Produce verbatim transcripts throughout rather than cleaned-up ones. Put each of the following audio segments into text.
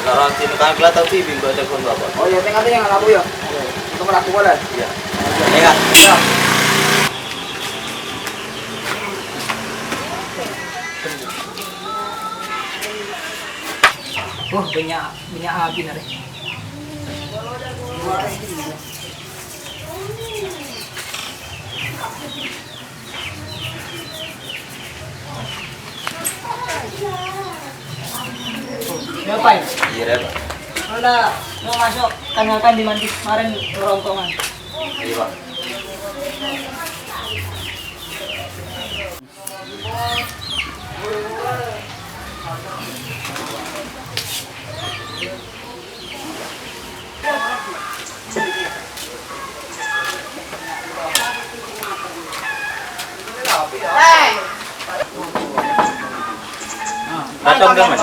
Ora dina kangkla tapi bimba telepon bapak. Oh iya, tengah-tengah labu ya. Itu meraku boleh. Iya. Iya. Wah, banyak, banyak api nari. Ngapain? Iya, Pak. Udah, mau masuk, kan ngakan di mandi kemarin, rongkongan. Iya, Pak. Atau enggak, Mas?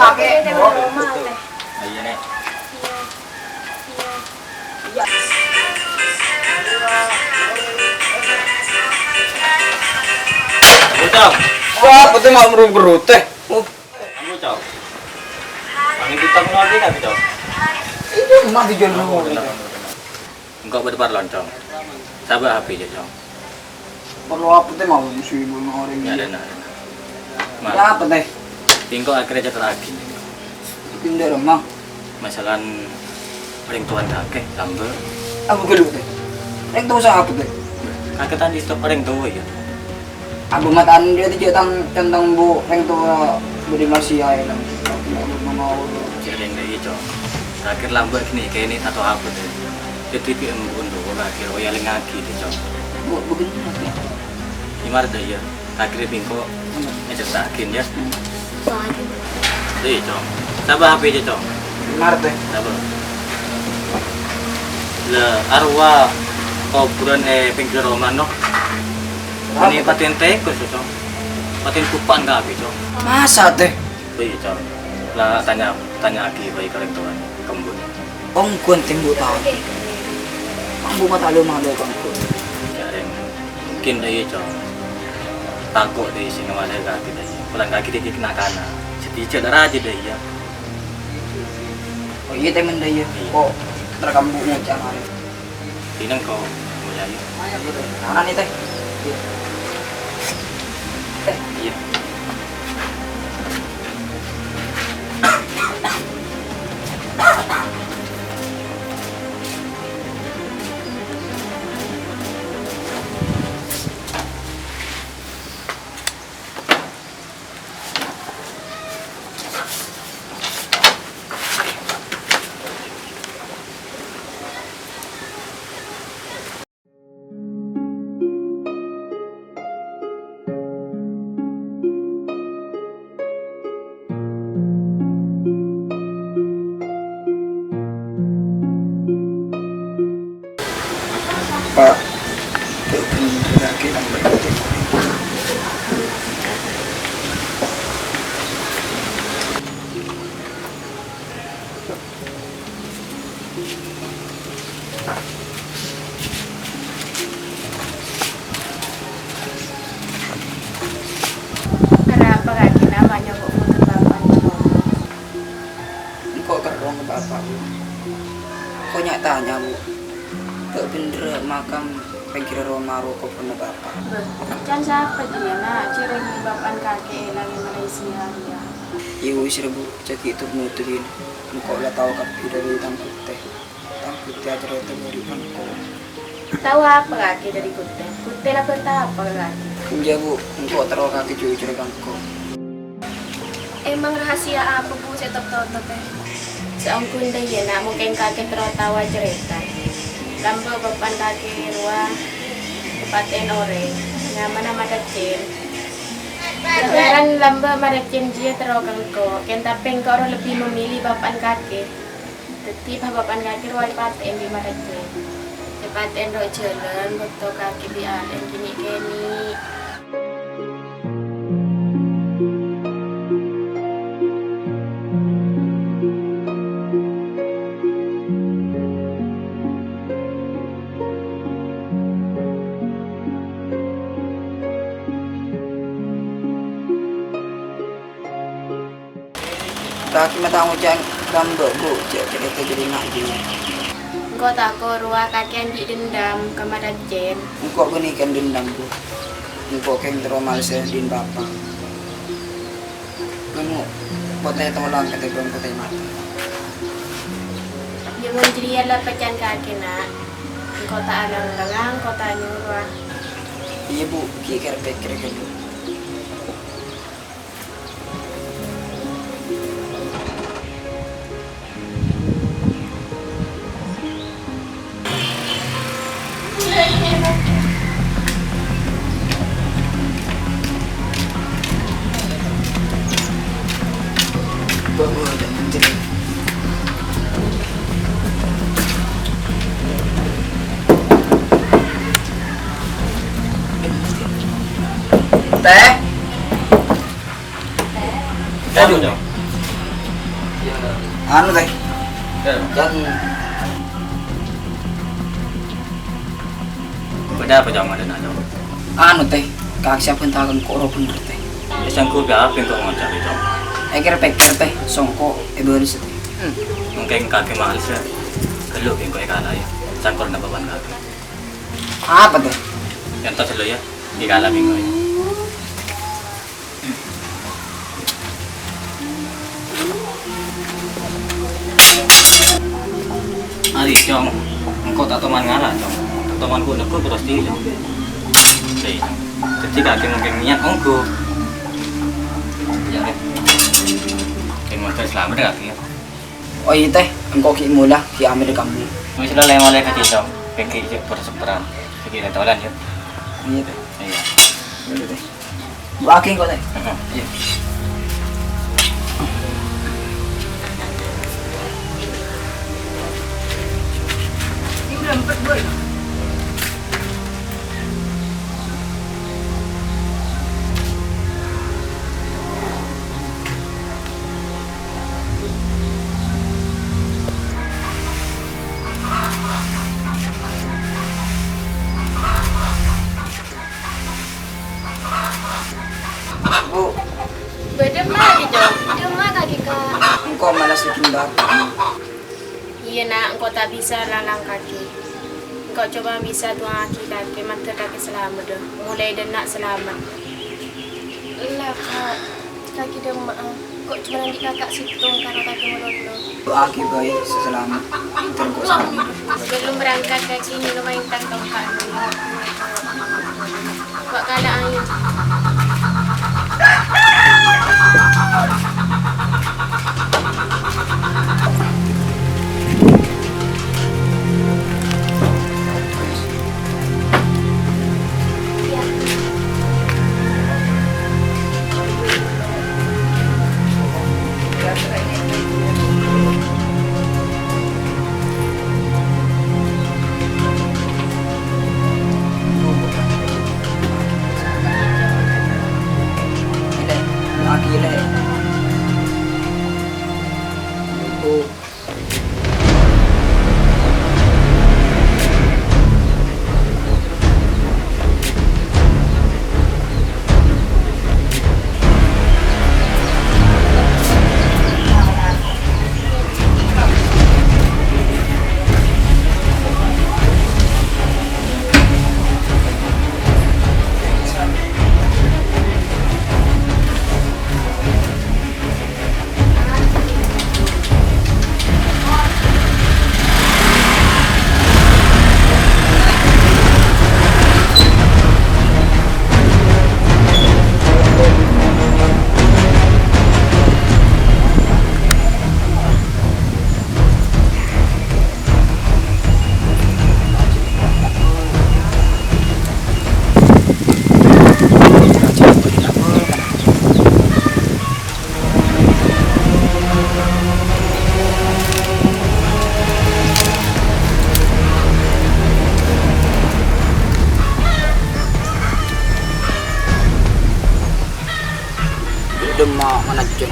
Pakai dulu, Mas. Ayo, Nek. Bocong. Wah, betul mau merung gerute. Oh. Kamu, Cong. Kami kita mau lagi, tapi, Cong. Itu mah di jalan. Engko' bâdâ parlon, Cong. Sabâ' H P jâ, Cong. Parlo apa tè mau si ibu orèng? Ya, dâna. Ya, apa tè? Engko' akhirnya cèta'aghi. Pindah rumah. Masalah orèng towan kakè, lambâ'. Apa ghâllu tè? Orèng towa sapa tè? Kakè tadi stop orèng towa, ya. Abâ' mata'an dia tuh tang, tentang bu, rèng towa budi manusia ya, kan. Jârèya, Cong. Terakhir lambâ' gini, kènè' atau apa tuh? Jadi, bi' embun tuh, terakhir, oh, ya, lengagi deh, Cong. Bu, begini, Mas, ya? Gimana tuh, ya? Terakhir, bingko, ngeceritain, ya. Hmm. Iya, Cong. Coba H P aja, Cong. Ngartè. Coba. Lah, arwah kuburan è pinggir roma, no. Ini paten teko, Cong. Paten kupang kabeh, Cong. Masa, tè? Iya, Cong. Lah, tanya, tanya lagi, baik kalian tuan. Kembun. Ongguan tembok tadi. Mampu mata lu malu kongkon. Jârèya, mungkin dâ' iyâ, Cong. Tako' dâ' iyâ sè ngawasè kakè dâ' iyâ. Polana kakè dâ' iyâ kena-kana. Sedhijâ la rajâ dâ' iyâ. Oh, iyâ, temen dâ' iyâ. Iyâ. Kok terkambu ngoca' marè. Dineng kok ngoca' iyâ. Ana ni, tè. Iyâ. Iyâ. Pak, Arapa kakè na' nyoko' motor bapa'na, Bu? Engko' terro ka bapa', Bu. Engko' nya-tanya, Bu. Bâ' bhendherrâ makam pèngghirrâ roma rowa kobhurânna bapa'? Bâh, can sapa jiyâ, Na'? Jârèya bapa'na kakè èlang è Malaysia rèya. Iyâ, wis, Bu. Jhâ' ghi' tut-notut, Win. Engko' la tao kabbhi dâri tang bhuktè. Tang bhuktè acarèta dâri engko'. Tao apa kakè dâri bhuktè? Bhuktè la bârtapa ka kakè? Enjâ', Bu. Engko' terro kakè jujur ka engko'. Emang rahasia apa, Bu, sè tep-totep, è? Saongghuna dâ' iyâ, Na', mungkin kakè terro tao acarèta. Lambâ' bapa'na kakè rowa èpatè'è orèng. Nyamana Madhâjjhing. Lantaran lambâ' Madhâjjhing jiyâ terro ka engko', kèng tapè engko' rowa lebbi memilih bapa'na kakè. Dhâddhi, bapa'na kakè rowa èpatè'è bi' Madhâjjhing. Èpatè'è è jhâlân, bâkto kakè bi' alè'na kènè'-kènè'. Kakè ma' ta' ngoca' lambâ', Bu, jhâ' carèta jârèya na', Bu. Engko' tako' rowa kakè andi' dendam ka Madam Jen. Engko' ghânèka dendam, Bu. Engko' kèng terro malèssa dhin Bapa'. Ghânèka potè tolang katèmbhâng potè matè. Yâ, mon jârèya la pèca'an kakè, Na'. Engko' ta' alang-alang, engko' ta' nyoro. Iyâ, Bu, ghi' kèr-pèkkèr ghâllu. Teh. Aduh. Anu, Teh. Ya. Jan. Bâdâ apa, Cong, adâna, Cong? Anu, Teh, kakè sabbhân taon kok rowa bhender, Teh. Ya, sèngko' bâ' apa engko' ngoca', Cong? Èkèr-pèkkèr, Teh, sèngko' èbâlessa, Teh. Hmm. Mungkin kakè males, ya. Ghâllu engko' èkala, ya. Sèngko' napa bân kakè. Apa, Teh? Entos ghâllu, ya. Èkala engko', ya. Arè, Cong. Engko' ta' toman ngala', Cong. Ta' toman ku neggu' terros dhi, Cong. Dhi, Cong. Dhâddhi kakè mungkin niat ongghu. Ya, Teh. Kèng mangkèn salamet, ya, kakè, ya. Oh, iyâ, Teh. Engko' ghi' mola, ghi' amèt ka kampong. Wis, la lè-male ka Cong. Pènggi' jhâ' per-seperan. Pènggi' lè tolan, ya. Iyâ, Teh. Iyâ. Iyâ, Teh. Bâgi engko', Teh. Heeh. Iyâ. Bu. Bâdâ emma kakè, Cong? Bâdâ emma kakè, Kak. Engko' males dâging dâteng. Iyâ, Na', engko' ta' bisa lalang kakè. Engko' coma bisa du'aaghi kakè, mandhâr kakè salamedhâ. Molaè dâ' enna' salamet. Ella, Kak. Kakè dâ' emma'a. Engko' coma andi' kaka' sèttong karo kakè malolo. Du'aaghi bhâi sè salamet, èntar engko' salamet. Sebelum berangkat kakè ngènom aèng tang tongka'. Wa' kala aèng. Dâ' emma' manajjhâ,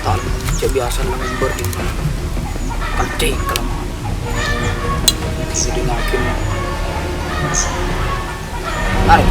ta' jhâ' biyasa nembhâr dhi'. Kantè' kalambhina. Sè dingngaghi. Mari.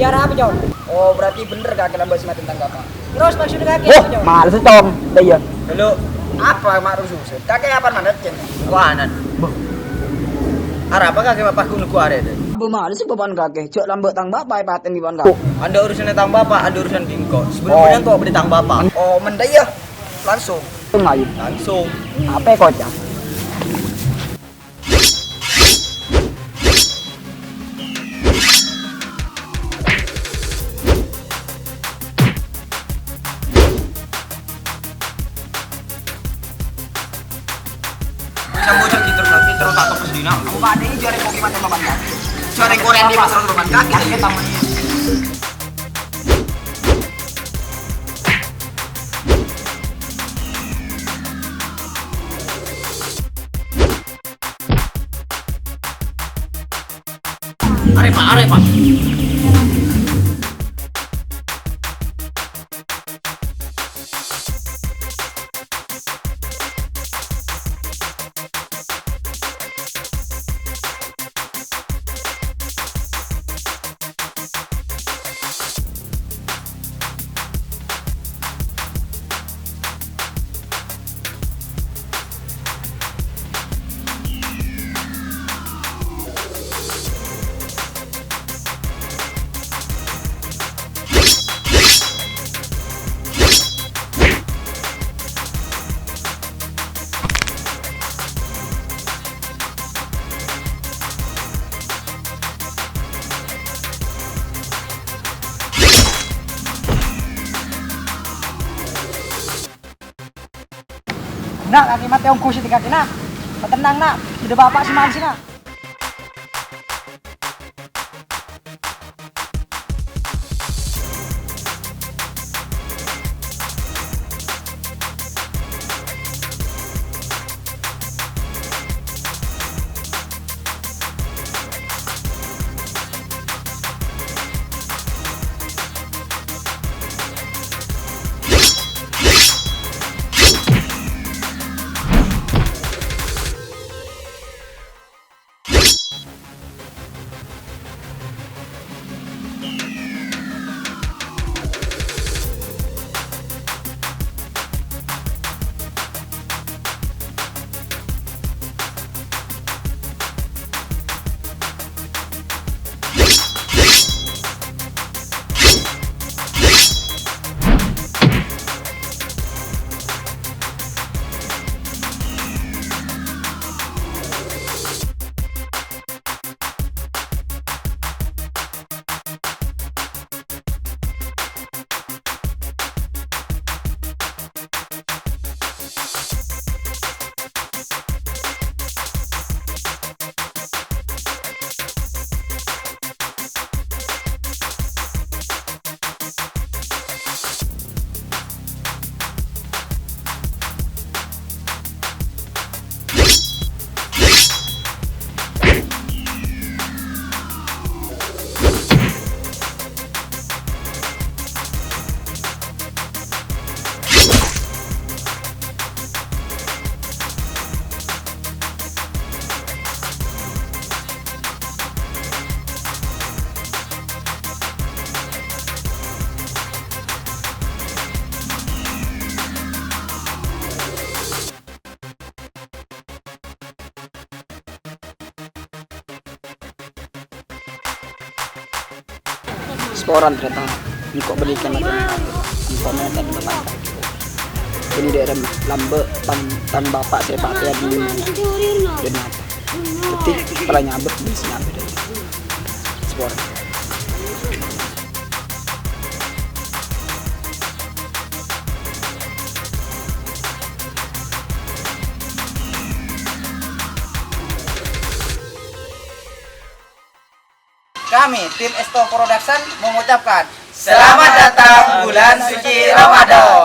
Arapa, Cong? Oh, berarti bener kakè lambâ' sè matèn tang bapa'. Terros maksodda kakè apa, Cong? Males, Cong. Lah iyâ. Lho, apa mak rusuh? Kakè apa manèt, Cèn? Wah, nan. Arapa kakè bapa' ghun ghu arè, dâ? Bâ males bapa'na kakè. Jhâ' lambâ' tang bapa' èpatèn bi' bapa'na kakè. Adâ urusanna tang bapa', adâ urusan bi' engko'. Sebelum Oh. Bâdâ engko' bâdâ tang bapa'. Oh, mendâ iyâ. Langsung. Langsung aja. Langsung. Apa kocak? Bisa bocor gitu, nanti terus tak tepes dina. Aku ada ini juara kopi mata papan kaki. Juara Korea di masa papan kaki. Akhirnya tamat. Arè, Pak, arè, Pak. Na', kakè matè ongghu sè tèngka kèna. Patennang, Na'. Bâdâ bapa' sè ma'en sè, Na'. Saporana, tarètan. Engko' bâlikkan aja. Engko' mènta dulu, Pak. Ini daerah lambâ' tang, tang bapa' sè patè di Denata. Berarti pernah nyabut, bisa nyabut. Saporana. Kami, tim Esto Production, mengucapkan selamat datang bulan suci Ramadan.